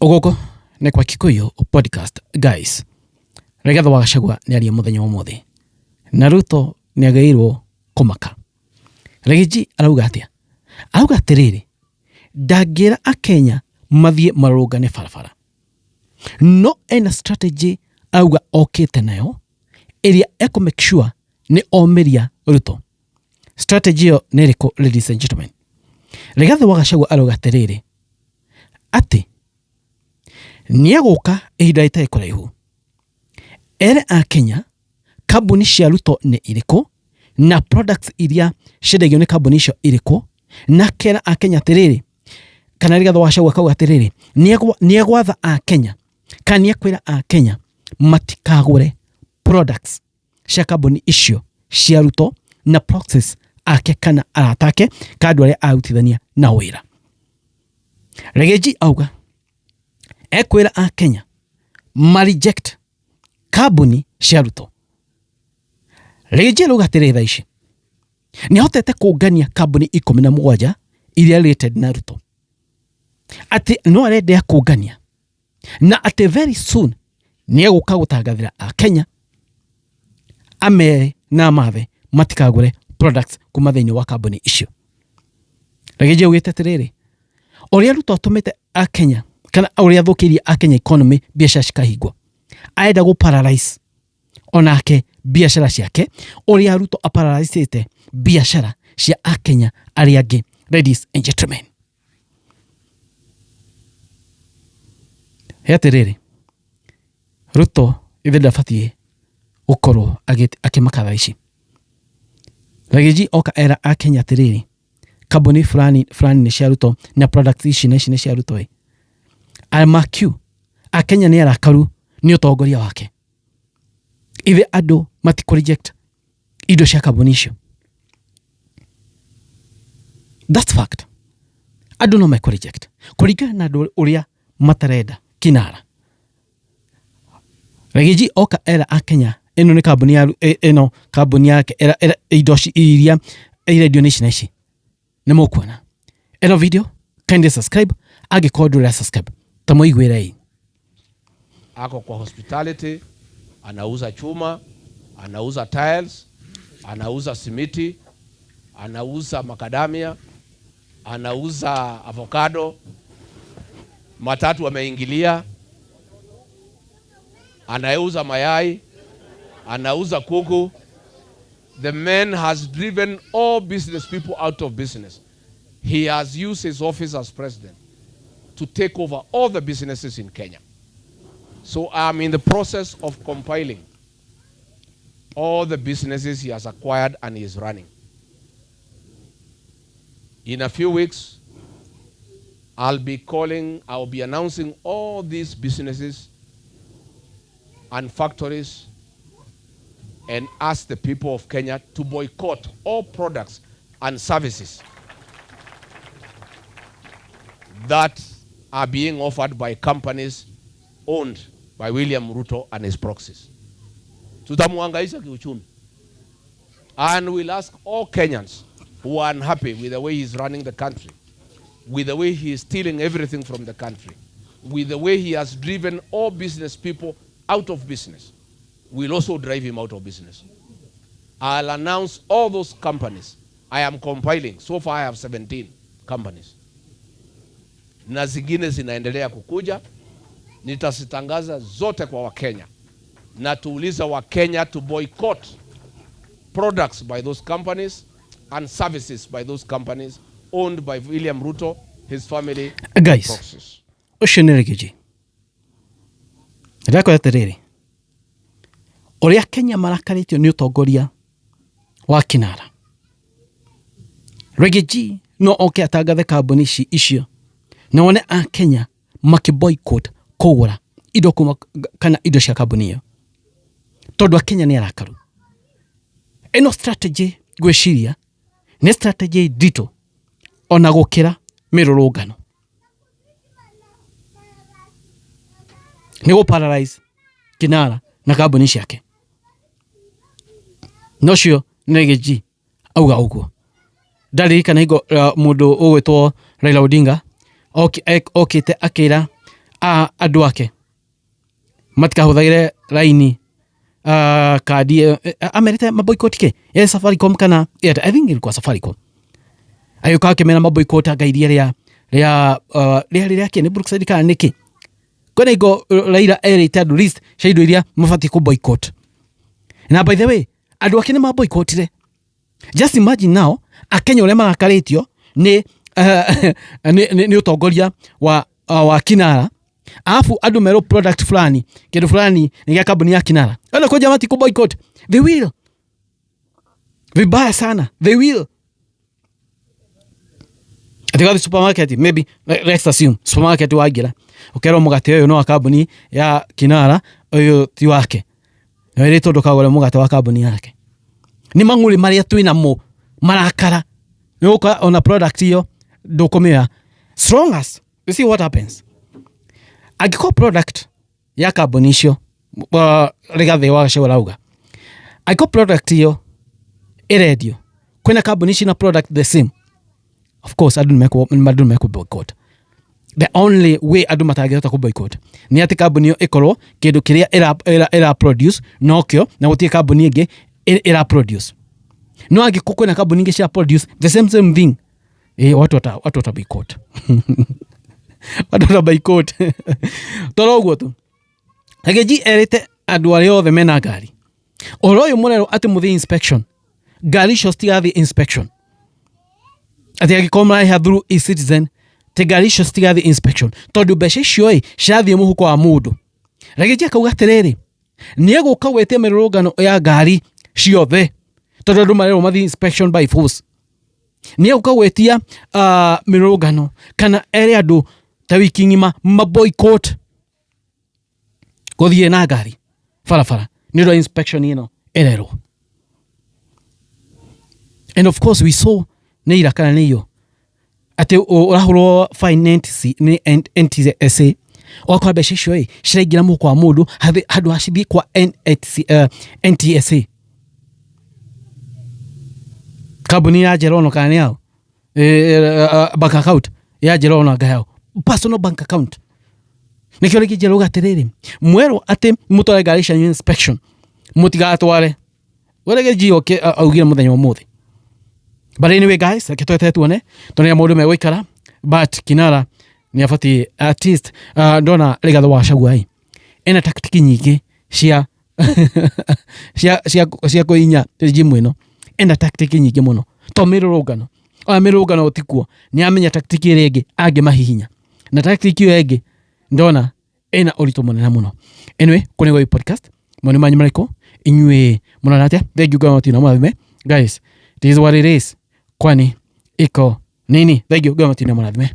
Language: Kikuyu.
Gũkũ nĩ kwa Kikuyu podcast guys. Rigathi wa Gachagua nĩ aria mũthenya wa ũmũthĩ na Ruto nĩ agĩrĩirwo kũmaka. Rigiji arauga atĩa? Arauga atĩrĩrĩ, ndangĩra akenya mathiĩ marũrũngane barabara, no ena strategy arauga okĩte nayo ĩrĩa ekũ make sure nĩ omĩria Ruto. Strategy ĩyo nĩ ĩrĩkũ ladies and gentlemen? Rigathi wa Gachagua arauga atĩrĩrĩ, atĩ nĩegũka ihinda rĩtarĩ kũraihu ere akenya kambuni cia Ruto nĩ irĩkũ na products iria ciendagio nĩ kambuni icio irĩkũ, na akera akenya atĩrĩrĩ, kana Rigathi wa Gachagua akauga atĩrĩrĩ, nĩegwatha akenya kana nĩekwĩra akenya matikagũre products cia kambuni icio cia Ruto na proxies ake kana arata ake kana andũ arĩa arutithania nao wĩra. Rigathi auga ekwĩra akenya ma reject kambuni cia Ruto. Rigathi arauga atĩrĩrĩ thaa ici nĩ ahotete kũngania kambuni 17 iria related na Ruto, atĩ no arendea kũngania na atĩ very soon nĩ egũka gũtangathĩra akenya amere na amathe matikagũre products kuma thĩinĩ wa kambuni icio. Rigathi augĩte atĩrĩrĩ, ũrĩa Ruto atũmĩte akenya kana ũrĩa athũkĩirie akenya economy biacara cikahingwo, arenda gũ paralyze onake biacara ciake ũrĩa Ruto aparalyzĩte biacara cia akenya arĩa angĩ. Ladies and gentlemen, he atĩrĩrĩ, Ruto ithe ndabatiĩ gũkorwo akĩmaka thaa ici. Rigathi oka era akenya atĩrĩrĩ, kambuni fulani fulani nĩ cia Ruto na products ici na ici nĩ cia Ruto ĩ. Amakiu akenya nĩ arakaru nĩ ũtongoria wake. Ithe andũ matikũ reject indo cia kambuni icio. That's fact. Andũ no mekũ reject kũringana na andũ ũrĩa matarenda kinara. Rigathi oka era akenya ĩno nĩ kambuni ya ĩno kambuni yake era, era indo iria irendio nĩ ici na ici nĩ mũkuona ĩno video kindly subscribe angĩkorwo ndũrĩ subscribe ta mũiguĩrei. Ako kwa hospitality, anauza chuma, anauza tiles, anauza simiti, anauza macadamia, anauza avocado, matatu ameingilia, anauza mayai, anauza kuku. The man has driven all business people out of business. He has used his office as president to take over all the businesses in Kenya. So I'm in the process of compiling all the businesses he has acquired and he is running. In a few weeks, I'll be announcing all these businesses and factories and ask the people of Kenya to boycott all products and services that are being offered by companies owned by William Ruto and his proxies. Tutamuhangaisha kiuchumi. And we'll ask all Kenyans who are unhappy with the way he's running the country, with the way he is stealing everything from the country, with the way he has driven all business people out of business, we'll also drive him out of business. I'll announce all those companies I am compiling. So far I have 17 companies. Na zingine zinaendelea kukuja, nitazitangaza zote kwa Wakenya. Na tuuliza Wakenya to boycott products by those companies and services by those companies owned by William Ruto, his family, and Guys, proxies. Ũcio nĩ Rigathi. Ndĩrakwĩra atĩrĩrĩ, ũrĩa Kenya marakarĩtio nĩ ũtongoria wa kinara. Rigathi no oke atangathe kambuni ici icio na wone a Kenya makĩ boycott kũgũra indo kuma kana indo cia kambuni ĩyo tondũ akenya nĩ arakaru. Ĩno strategy ngwĩciria nĩ strategy nditũ ona gũkĩra mĩrũrũngano. Nĩ gũ paralyze kinara na kambuni ciake. Na ũcio nĩ Rigathi auga ũguo. Ndaririkana hingo mũndũ ũgwĩtwo Raila Odinga okĩte akĩra Andũ ake matikahũthagĩre raini, kandi ĩyo, amerite maboycott kĩ ya Safaricom kana Airtel. I think ilikuwa Safaricom. Agĩũka akĩmera maboycott anga iria rĩa rĩa rĩarĩ rĩa kĩ, nĩ Brookside kana nĩkĩ. Kwĩna ingo Raila erĩte andũ list cia indo iria mabatiĩ kũ boycott. Na by the way, andũ ake nĩ ma boycottire. Just imagine now Akenya ũrĩa marakarĩtio nĩ ũtongoria wa Kinara, alafu andũ merwo product fulani, kĩndũ fulani nĩ gĩa kambuni ya Kinara, ona kwa jamaa ku boycott, they will vibaya sana, they will. Ati wathi supermarket, maybe let's assume supermarket, waingĩra ũkerwo mũgate ũyũ no wa kambuni ya Kinara, ũyũ ti wake, na wĩrĩtwo ndũkagũre mũgate wa kambuni yake. Nĩ mang'ũrĩ marĩa twĩ namo, marakara nĩ gũkora ona product ĩyo ndũkũmĩoya. Strong as you see what happens, angĩkorwo product ya kambuni icio, Rigathĩ wa Gachagua arauga angĩkorwo product ĩyo ĩrendio, kwĩna kambuni cina product the same, of course andũ nĩ mekũ boycott. The only way andũ matangĩhota kũ boycott nĩ atĩ kambuni ĩyo ĩkorwo kĩndũ kĩrĩa ĩra produce nokĩo na gũtirĩ kambuni ĩngĩ ĩra produce. No angĩkorwo kwĩna kambuni ingĩ cia produce the same thing, watu wata boycott, watu wata boycott. Toro ũguo tu. Riggy G erĩte andũ arĩa othe mena ngari, ũhoro ũyũ mũrerwo atĩ mũthiĩ inspection, ngari icio citigathiĩ inspection, atĩ angĩkorwo mũrarĩha through eCitizen, atĩ ngari icio citigathiĩ inspection tondũ mbeca icio ĩ cirathiĩ mũhuko wa mũndũ. Riggy G akauga atĩrĩrĩ, nĩ egũka gwĩtia mĩrũrũngano ya ngari ciothe tondũ andũ marerwo mathiĩ inspection by force. Nĩ egũka gwĩtia mĩrũrũngano kana ere andũ ta wiki ng'ima ma boycott gũthiĩ na ngari barabara nĩ ũndũ wa inspection ĩno ĩrerwo. And of course we saw nĩ ira kana nĩ iyo atĩ ũrahũrwo fine NTC, nĩ NTSA, ũgakora mbeca icio ĩ ciraingĩra mũhuko wa mũndũ handũ ha cithiĩ kwa NHC, NTSA, kambuni ya Jerono kana nĩ yao, bank account ya Jerono anga yao, personal bank account. Nĩkĩo rĩngĩ njerauga atĩrĩrĩ, mwerwo atĩ mũtware ngari cianyu inspection, mũtigatware. Ũrĩa G oke augire mũthenya wa ũmũthĩ. But anyway guys, reke twetere tuone tũrĩa maũndũ megũikara, but Kinara nĩ abatiĩ at least, ndona Rigathĩ wa Gachagua ĩ ena tactic nyingĩ cia kũhinya regime ĩno, ena tactic nyingĩ mũno to mĩrũrũngano. Ona mĩrũrũngano tikuo, nĩ amenya tactic ĩrĩa ĩngĩ angĩmahihinya, na tactic ĩyo ĩngĩ ndona ĩna ũritũ mũnene mũno. Anyway, kũnĩ gwa podcast, mawoni manyu marĩkũ? Inyuĩ mũrona atĩa? Thank you Ngai matina mũrathime. Guys, it is what it is, kwani iko nini? Thank you, Ngai matina mũrathime.